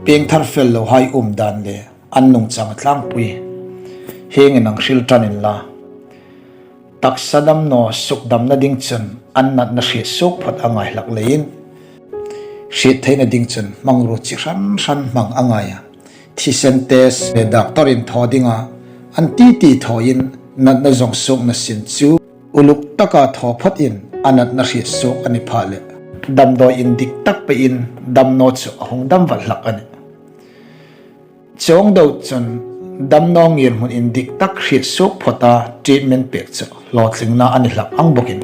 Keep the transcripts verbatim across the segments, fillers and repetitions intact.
Piengthar fel lohai um dan le an nungchang a tlangpui hieng hin hang hril ṭan inla. Taksa damnaw sukdamna ding chun an natna hriet suok phot a ngai hlak leiin, hriet theina ding chun hmangruo chi hran hran hmang a ngai a. Thisen test le doctor-in thaw dinga an ti ti thawin natna zawng suokna sin chu uluk taka thaw photin a natna hriet suok a ni pha leh, damdawi indik tak pein damnaw chu a hung dam vat hlak a nih. Chuong deu chun damnaw ngirhmun indik tak hriet suok phota treatment pek chu hlawtlingna a ni hlak ang bawkin,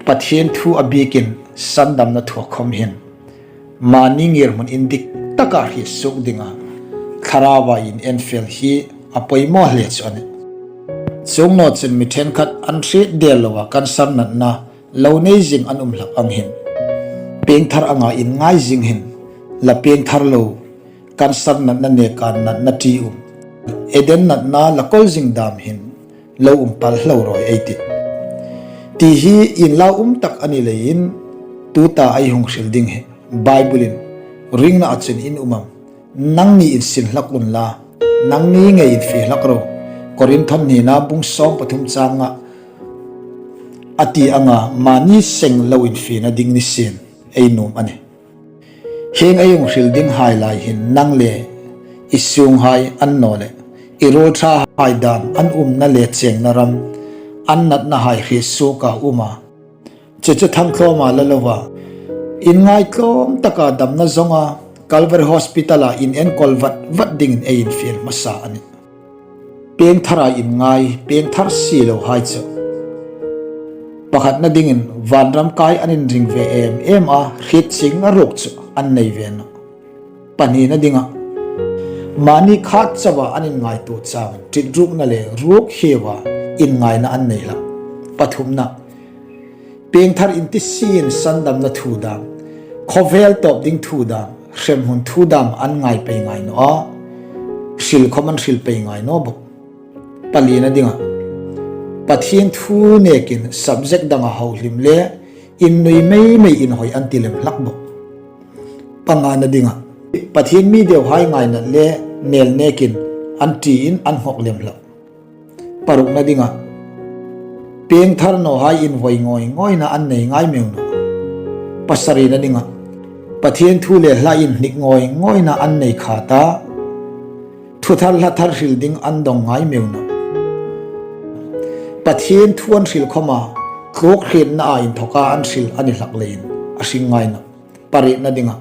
Pathien thu a bikin sandamna thua khawm hin mani ngirhmun indik taka hriet suok dinga thlaraua inenfel hi a poimaw hle chu a nih. Chuong naw chun mi ṭhenkhat an hriet der loa cancer natna lo nei zing an um hlak ang hin, piengthar anga inngai zing hin la piengthar lo, cancer natna neka natna ṭi um, Eden natna la kawl zing dam hin lo um pal hlo rawi ei tih. Ti hi inlau um tak a ni leiin tuta ei hung hril ding hi Bible-in, ringna a chun in um am, nangni insin hlak unla, nangni ngei infie hlak ro, Korinth hnina bung sawm pathum changa a ti anga mani seng lo infiena ding ni sien ei nuom a nih. Hieng ei hung hril dinghai lai hin nang le i sunghai annawleh i ruolṭhahai dam an umna le chengna ram an natnahai hriet suoka um a. Chu chu thangtlawma la lo va, inngai tlawm taka damna zawnga Calvary Hospital-a inenkawl vat vat dingin ei infiel hmasa a nih. Piengthara inngai, piengthar si lohai chu pakhatna dingin vanram kai an inring ve em em a, hriet chiengna ruok chu an nei ve nawh. Pahnina dinga, mani khat chauha an inngaituo changin ṭitrukna le ruok hieua inngaina an nei hlak. Pathumna, piengthar inti siin sandamna thu dam, khawvel tawp ding thu dam, hremhmun thu dam an ngai pei ngai naw a, hril khawm an hril pei ngai naw bawk. Palina dinga, Pathien thu nekin subject danga hohlim le innui mei mei inhawi an ti lem hlak bawk. Pangana dinga, Pathien mi deuhai ngainat le nel nekin an ṭiin an nghawk lem hlak. Parukna dinga, piengthar nawhai invawi ngawi ngawina an nei ngai meu nawh. Pasarina dinga, Pathien thu le hla inhnik ngawi ngawina an nei kha ta, thuthar hlathar hril ding an dawng ngai meu nawh. Pathien thu an hril khawma tluok hrietnaa inthoka an hril a ni hlak leiin a hring ngai nawh. Parietna dinga,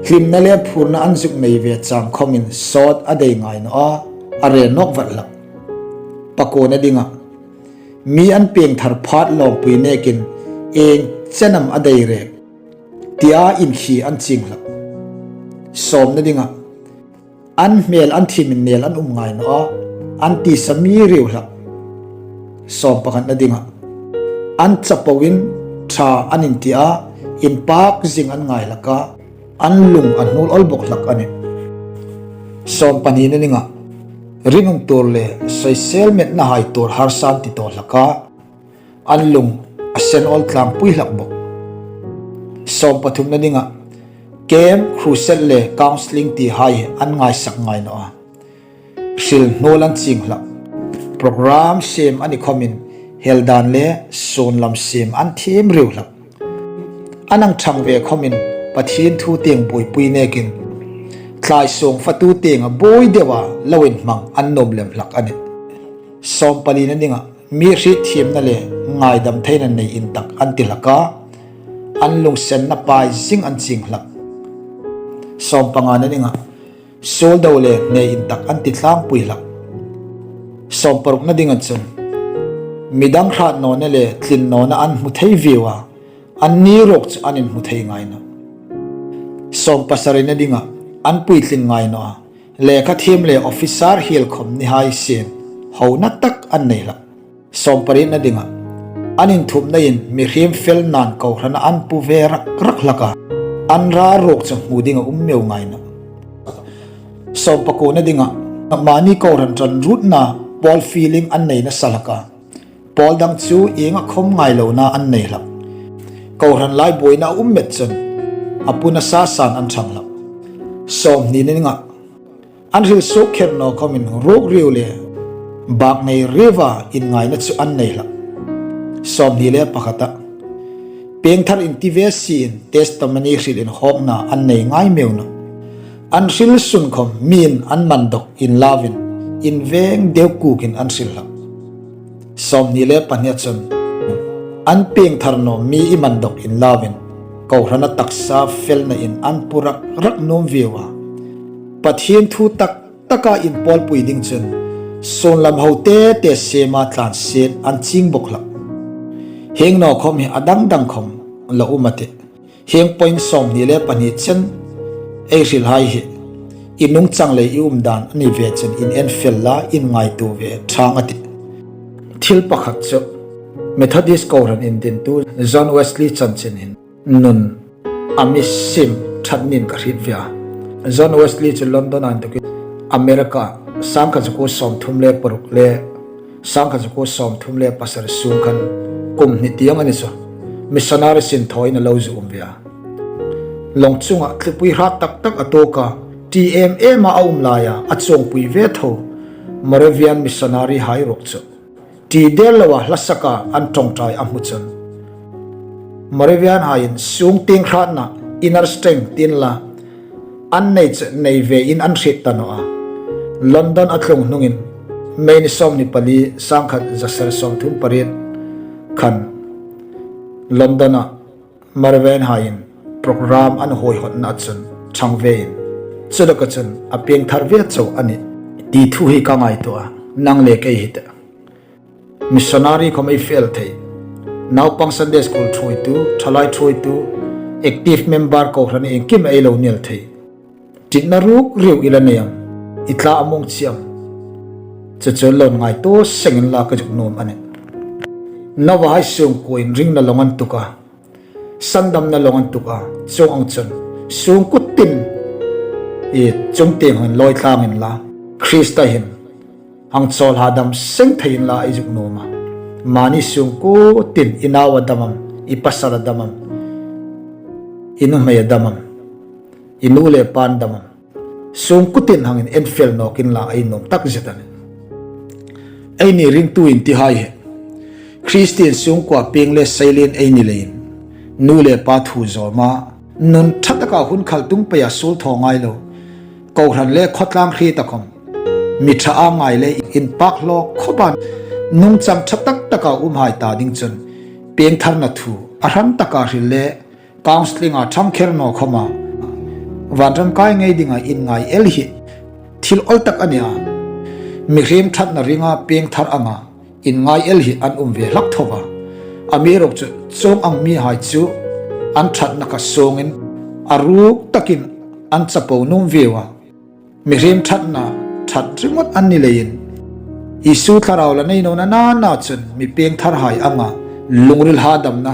hlimna le phurna an zuk nei ve chang khawmin sawt a dei ngai naw a, a re nawk vat hlak. Pakuona dinga, mi an piengthar phat lawmpui nekin ieng chen am a dei rek tia inkhi an ching hlak. Sawmna dinga, an hmel an thimin nel an um ngai naw a, an tisa mi riu hlak. Sawm pakhatna dinga, an chapoin ṭha an inti a, inpak zing an ngai hlak a, an lung a hnuol awl bawk hlak a nih. Sawm pahnina dinga, rinum tuor le soisel metnahai tuor harsa an ti tawk hlak a, an lung a sen awl tlangpui hlak bawk. Sawm pathumna dinga, camp, crusade le counselling tihai an ngaisak ngai naw a, hril hnuol an ching hlak. Program siem a ni khawmin hel dan le suon lam siem an thiem riu hlak. An hang ṭhang ve khawmin Pathien thu tieng buoipui nekin tlaisawng fatu tienga buoi deua lo inhmang an nuom lem hlak a nih. Sawm palina dinga, mi hrietthiemna le ngaidam theina nei intak an ti hlak a, an lungsenna pai zing an ching hlak. Sawm pangana dinga, suol do le hnei intak an ti tlangpui hlak. Sawm parukna dinga chun, midang hrat nawna le tlin nawna an hmu thei vieu a, anni ruok chu an inhmu thei ngai nawh. Sawm pasarina dinga, an puitlin ngai naw a, lekha thiem le officer hiel khawm nihai sien hona tak an nei hlak. Sawm parietna dinga, an inthumnain mihriem fel nan kohrana an pu ve rak rak hlak a, an ra ruok chu hmu dinga um meu ngai nawh. Sawm pakuona dinga, mani kohran ṭan rutna pawl feeling an nei nasa hlak a, pawl dang chu ienga khawm ngailona an nei hlak. Kohran lai buoina a um met chun a pu nasa san an ṭhang hlak. Sawmhni le nga. An hril suok kher naw khawmin ruk riu le bak nei riva inngaina chu an nei hlak. Sawmhni le pakhata. Piengthar inti ve sien testimony hril inhawkna an nei ngai meu nawh. An hril sun khawm mi'n an man dawk inlauvin, inveng deu kukin an hril hlak. Sawmhni le pahnia chun, an piengthar naw mi i man dawk inlauvin, kohrana taksa felna in an pu rak rak nuom vieu a. Pathien thu tak taka inpawlpui ding chun, sun lam ho te te sema tlan sien an ching bawk hlak. Hieng naw khawm hi a dang dang khawm la um a tih. Hieng point sawmhni le pahni chen ei hrilhai hi i nungchang lei i umdan a ni ve chun in en fel la, in ngaituo ve ṭhang a tih. Thil pakhat chu Methodist kohran indintu John Wesley chanchin hin nun a mi sim ṭhat niin ka hriet ve a. John Wesley chu London a intukin America sangkhat zakuo sawmthum le paruk le sangkhat zakuo sawmthum le pasari sung khan kum hni tieng a ni chu missionary sin thawin a lo zu um ve a. Lawng chunga thlipui hrat tak tak a tuok a, ṭi em em a a um laia a chuongpui ve tho Moravian missionary hai ruok chu ṭi der loa hlasaka an ṭawngṭai a hmu chun Moravian haiin sung tieng hratna inner strength ti inla an nei chu nei ve in an hriet ta naw a. London a tlung hnungin May ni sawmhni pali sangkhat zasari sawmthum pariet khan London a Moravian haiin program an huoihawtna chun ṭhang vein, chu laka chun a piengthar ve chau a nih ti thu hi ka ngaituo a, nang le kei hi teh. Missionary khawm ei fel thei. Naupang Sunday School ṭhuoitu, ṭhalai ṭhuoitu, active member kohran iengkim ei lo ni el thei. Ṭitna ruk riu i la nei am, i tla a mung chi am. Chu chu lo ngaituo seng inla ka zuk nuom a nih. Nova hai sungkuo inringna lawng an tuk a, sandamna lawng an tuk a, chuong ang chun sungkuo tin i chungtieng hin lawi tlang inla, Krista hin hang chawl hadam seng thei inla ei zuk nuom a. Mani sungkuo tin i nau a dam am, i pasal a dam am, i nuhmei a dam am, i nu le pa an dam am. Sungkuo tin hangin en fel nawk inla ei nuom tak zet a nih. Eini ringtu inti hai hi Kristien sungkuoa pieng le seilien ei ni leiin, nu le pa thu zawma, nun ṭha taka hun khaltum peia suol thaw ngai lo, kohran le khawtlang hrieta khawm mi ṭha a ngai le inpak hlaw khawpa nungchang ṭha tak taka um hai ta ding chun piengtharna thu a hran taka hril le counselling a ṭhang kher naw khawma vanram kai ngei dinga inngai el hi thil awl tak a nih a. Mihriem ṭhatna ringa piengthar anga inngai el hi an um ve hlak tho a. Amiruokchu chuong ang mihai chu an ṭhatna kha sungin a ruk takin an chapo nuom vieu a. Mihriem ṭhatna ṭhat ringawt an ni leiin, Isu thlarau la nei nawna nana chun mi piengtharhai anga lungril hadamna,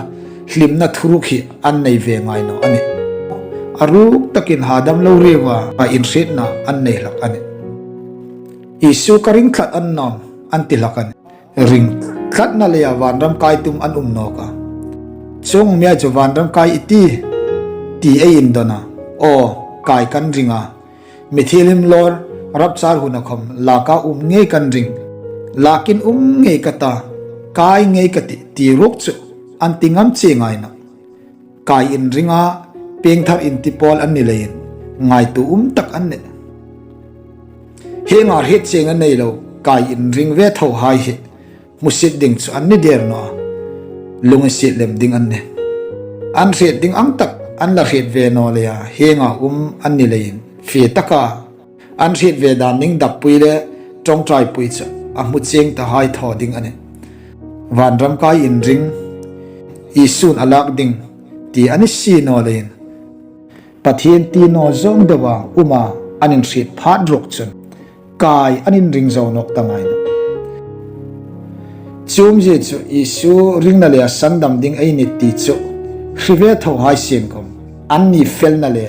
hlimna thuruk hi an nei ve ngai naw a nih. A ruk takin hadam lo riva a inhrietna an nei hlak a nih. Isu ka ring tlat an nawm an ti hlak a nih. Ring tlatna leia vanram kai tum an um nawk a. Chuong mihai chu vanram kai i ti, ti ei indawn a. Aw, kai kan ring a. Mithilim lawr rapchar huna khawm laka um ngei kan ring. Lakin um ngei ka ta, kai ngei ka tih, ti ruok chu an ti ngam che ngai nawh. Kai inringa piengthar inti pawl an ni leiin ngaituo um tak an nih. Hienga hriet chieng a nei lo kai inring ve tho hai hi hmusit ding chu an ni der naw a, lunginsiet lem ding an nih. An hriet ding ang tak an la hriet ve naw leia hienga um an ni leiin fie taka an hriet ve dan ding dappui le ṭawngṭaipui chu a hmu chieng ta hai thaw ding a nih. Vanram kai inring, Isun a lak ding ti a ni si naw leiin Pathien ti naw zawng deua uma an inhriet phat ruok chun kai an inring zo nawk ta ngai nawh. Chu umzie chu Isu ringna leia sandam ding ei nih ti chu hre ve tho hai sien khawm anni felna le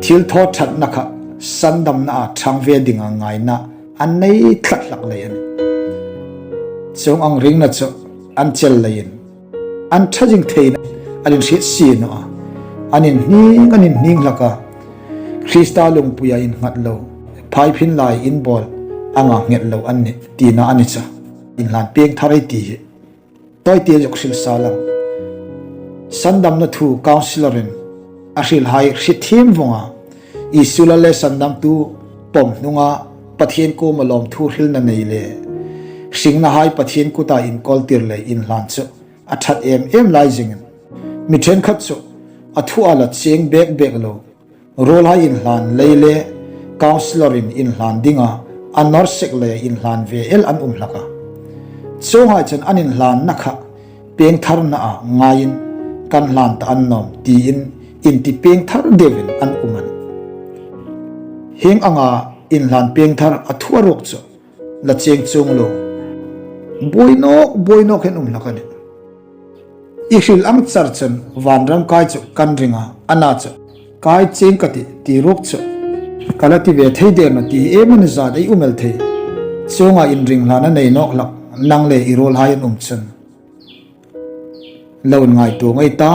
thil thaw ṭhatna kha sandamna a ṭhang ve dinga ngaina an nei tlat hlak lei a nih. Chuong ang ringna chu an chel leiin an ṭha zing theina an inhriet si naw a, an inhning, an inhning hlak a. Krista lungpuia innghat lo, phaiphin lai inbawl anga nghet lo an nih tina a ni chu. Inhlan piengthar ei ti hi tawite zuk hril sa lang. Sandamna thu counsellor-in a hrilhai hre thiem vawng a, Isu Lal le sandamtu pawm hnunga Pathien kuoma lawmthu hrilna nei le hringnahai Pathien kuta inkawltir lei inhlan chu a ṭhat em em lai zingin, mi ṭhenkhat chu a thua la cheng bek bek lo, ruolhai inhlan lei le counsellor-in inhlan dinga a nawr sek leia inhlan ve el an um hlak a. Chuonghai chun an inhlanna kha piengtharna a ngaiin kan hlan ta an nawm tiin inti piengthar deuin an um a nih. Hieng anga inhlan piengthar a thua ruok chu la cheng chuong lo, buoi nawk buoi nawk hin um hlak a nih. I hril ang char chun vanram kai chu kan ring a, ana chu kai cheng ka tih ti ruok chu ka la ti ve thei der naw ti hi iem a ni zat ei um el thei. Chuonga inring hlan a nei nawk hlak nang le i ruolhai an um chun lo ngaituo ngei ta,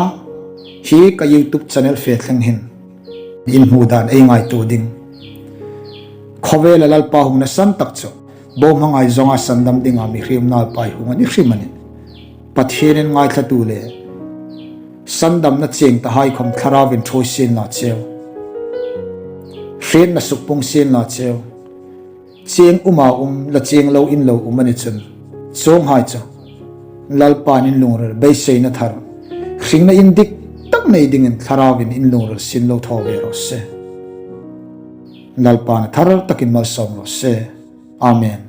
hi ka YouTube channel fe thleng hin in hmu dan ei ngaituo ding. Khawvela Lalpa hungna san tak chu bohmangai zawnga sandam dinga mi hriemnauhai hung a ni hrim a nih. Pathienin ngaithlatu le sandamna cheng tahai khawm Thlarauvin ṭhuoi sien la cheu. Hrietna sukpung sien la cheu. Cheng uma um la cheng lo in lo um a ni chun, chuonghai chu Lalpan in lungril beiseina thar, hringna indik tak nei dingin Thlarauvin in lungril sin lo thaw ve raw se. Lalpan a thar takin malsawm raw se. Amen.